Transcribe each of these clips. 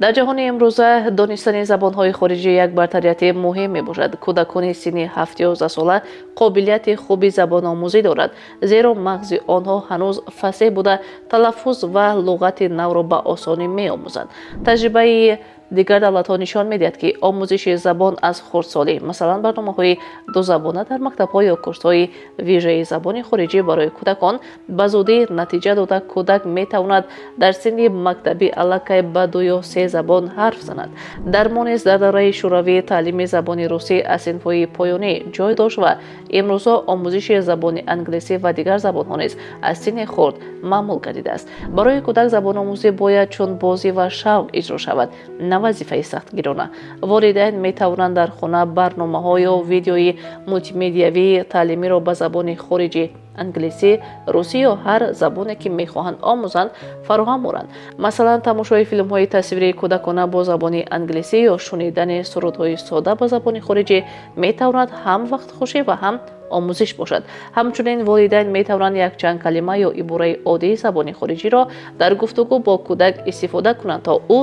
Дар ҷаҳони имрӯза донистани забонҳои хориҷӣ як бартарияти муҳим мебошад. Кӯдакони синни 7-11 сола қобилияти хуби забономӯзӣ дорад, зеро мағзи онҳо ҳанӯз фасеҳ буда, талаффуз ва луғати навро ба осонӣ меомӯзанд. Таҷрибаи дигар давлатҳо нишон медиҳад, ки омӯзиши забон аз хурдсолӣ, масалан, барномаҳои дузабона дар мактабҳо ё курсҳои вижаи забони хориҷӣ барои кӯдакон, ба зудӣ натиҷа дода, кӯдак метавонад дар синни мактабӣ аллакай ба ду ё се забон ҳарф занад. Дар мо низ дар давраи шӯравӣ таълими забони русӣ аз синфҳои поёнӣ ҷой дошт ва имрӯзҳо омӯзиши забони англисӣ ва дигар забонҳо низ аз синни хурд маъмул гардидааст. Барои кӯдак забономӯзӣ бояд чун бозӣ ва шавқ иҷро шавад, на вазифаи сахтгирона. Волидайн метавонанд дар хона барномаҳо ё видеои мултимедиавии таълимиро ба забони хориҷӣ, англисӣ, русӣ ё ҳар забоне, ки мехоҳанд омӯзанд, фароҳам оранд. Масалан, тамошои филмҳои тасвирии кӯдакона бо забони англисӣ ё шунидани сурудҳои сода ба забони хориҷӣ метавонад ҳам вақтхушӣ ва ҳам омӯзиш бошад. Ҳамчунин волидайн метавонанд якчанд калима ё ибораи оддии забони хориҷиро дар гуфтугӯ бо кӯдак истифода кунанд, то ӯ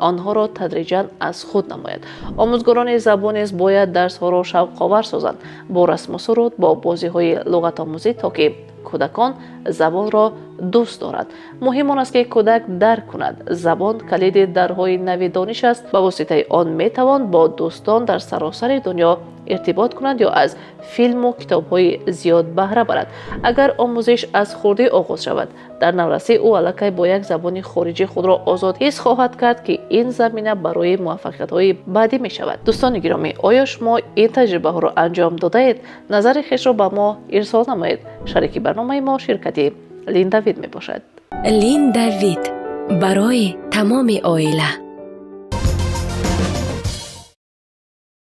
онҳоро тадриҷан аз худ намояд. Омӯзгорони забон низ бояд дарсҳоро шавқовар созанд, бо расму суруд, бо бозиҳои луғатомӯзӣ, то ки кӯдакон забонро дӯст дорад. Муҳим он аст, ки кӯдак дарк кунад: забон калиди дарҳои нави дониш аст. Ба воситаи он метавон бо дӯстон дар саросари дунё иртибот кунад ё аз филму китобҳои зиёд баҳра барад. Агар омӯзиш аз хурдӣ оғоз шавад, дар наврасӣ ӯ аллакай бо як забони хориҷӣ худро озод ҳис хоҳад кард, ки ин замина барои муваффақиятҳои баъдӣ мешавад. Дӯстони гиромӣ, оё шумо ин таҷрибаҳоро анҷом додаед? Назари хешро ба мо ирсол намоед. Шарики барномаи мо ширкати Линдавид мебошад. Линдавид барои тамоми оила.